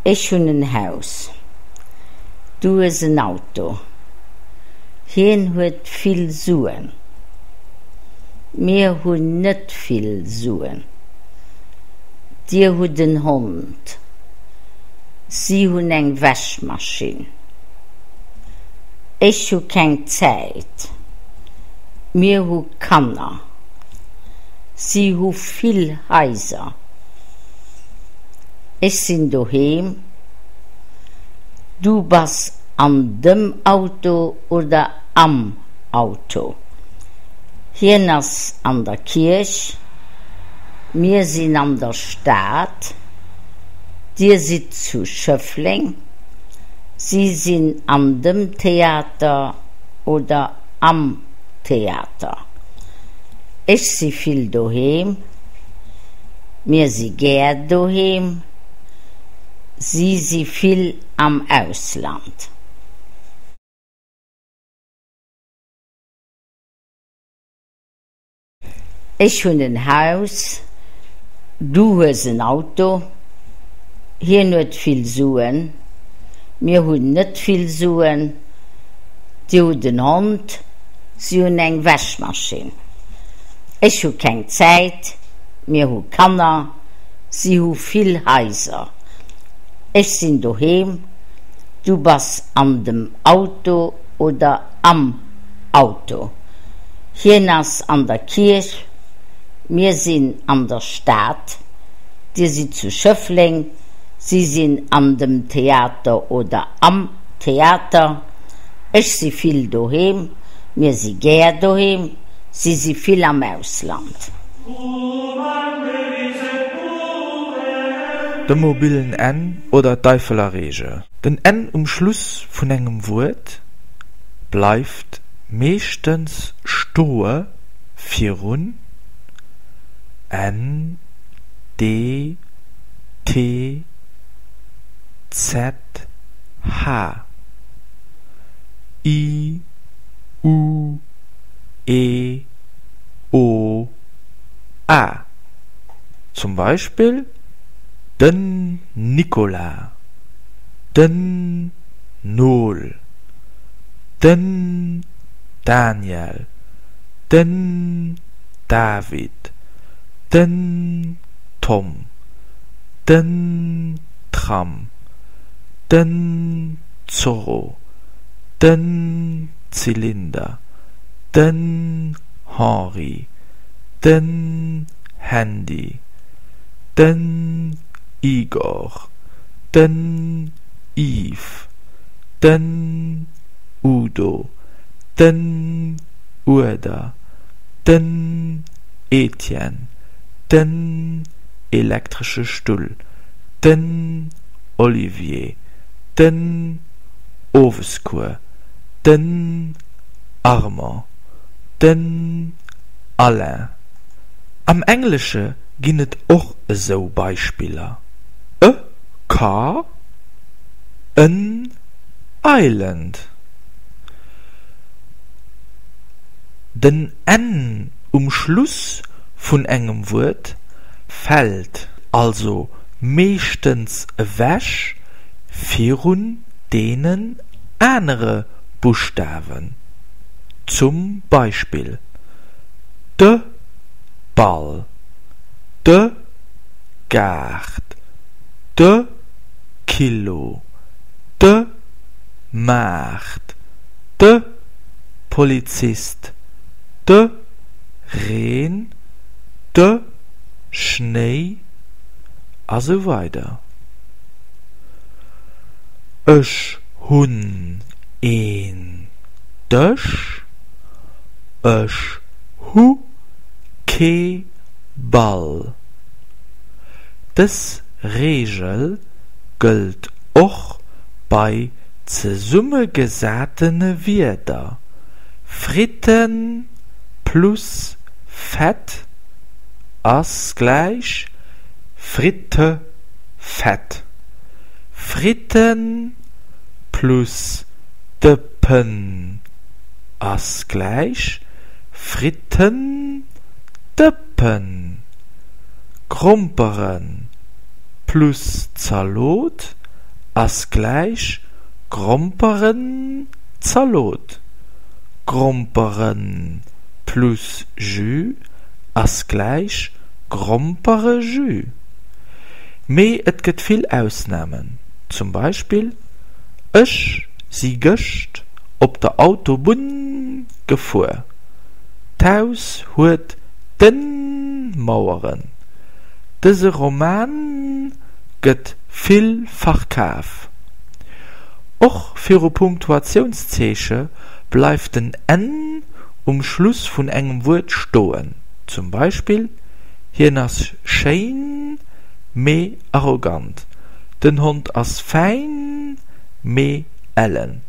Ech hunn en Haus. Du hues en Auto. Hien huet vill Suen. Mir hunn net vill Suen. Dir hutt en Hond. Si hunn eng Wäschmaschinn. Ech hu keng Zäit. Mir hu Kanner. Si hu vill Haiser. Ech sinn doheem. Du bass an dem Auto oder am Auto. Hien ass an der Kierch. Mir sinn an der Stad. Dir sidd zu Schëffleng. Si sinn an dem Theater oder am Theater. Ech si vill doheem. Mir si gär doheem. Si si vill am Ausland. Ech hunn en Haus. Du hues en Auto. Hien huet vill Suen. Mir hunn net vill Suen. Dir hutt en Hond. Si hunn eng Wäschmaschinn. Ech hu keng Zäit. Mir hu Kanner. Si hu vill Haiser. Ech sinn doheem. Du bass an dem Auto oder am Auto. Hien ass an der Kierch. Mir sinn an der Stad. Dir sidd zu Schëffleng. Si sinn an dem Theater oder am Theater. Ech si vill doheem. Mir si gär doheem. Si si vill am Ausland. De mobilen N oder d'Eifeler Reegel. Den N um Schluss vun engem Wuert bleift meeschtens stoe virun n, d, t, z, h, i, u, e, o, a. Zum Beispill den Nicolas, den Nol, den Daniel, den David, den Tom, den Tram, den Zorro, den Zylinder, den Henri, den Handy, den Igor, den Yves, den Udo, den Uerder, den Etienne, den elektresche Stull, den Olivier, den Owescours, den Armand, den Alain. Am Englesche ginn et och esou Beispiller, a car, an island. Den n um Schluss vun engem Wuert fält also meeschtens ewech virun deenen anere Buschtawen, zum Beispill de Ball, de Gaart, de Kilo, de Maart, de Polizist, de Reen, de Schnéi a sou weider. Ech hunn een Dësch. Ech hu kee Ball. Dës Reegel gëllt och bei zesummegesatene Wierder, Fritten plus Fett ass gläich Frittefett. Fritten plus Dëppen ass gläich Frittendëppen. Grompere plus Zalot. ass gläich Gromperenzalot. Grompere plus Jus ass gläich Gromperejus. Mee et gëtt vill Ausnamen, zum Beispill, Ech si gëscht op der Autobunn gefuer. D'Haus huet dënn Maueren. Dëse Roman gëtt vill verkaf. Och viru Punktuatiounszeeche bleift den n um Schluss vun engem Wuert stoen, zum Beispill, Hien ass schéin, mee arrogant. Den Hond ass fäin, mee ellen.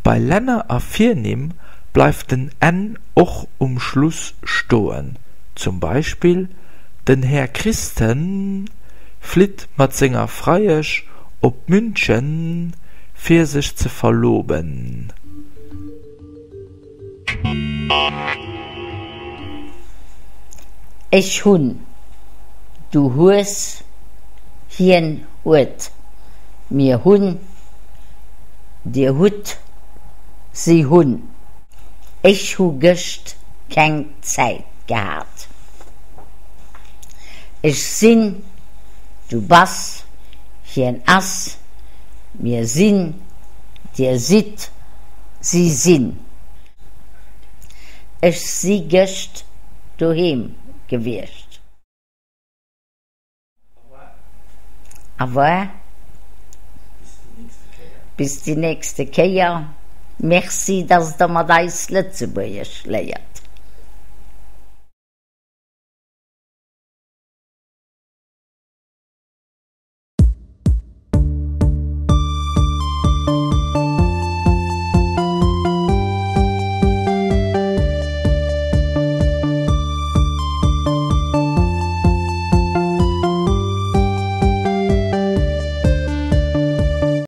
Bei Länner a Virnimm bleift den n och um Schluss stoen, zum Beispill, Den Här Christen flitt mat senger Freiesch op München fir sech ze verloben. Ech hunn, du hues, hien huet, mir hunn, dir hutt, si hunn. Ech hu gëscht keng Zäit gehat. Ech sinn, du bass, hien ass, mir sinn, dir sidd, si sinn. Ech si gëscht doheem gewiescht. Au revoir. Bis déi nächste Kéier. Merci, dass Der mat eis Lëtzebuergesch léiert.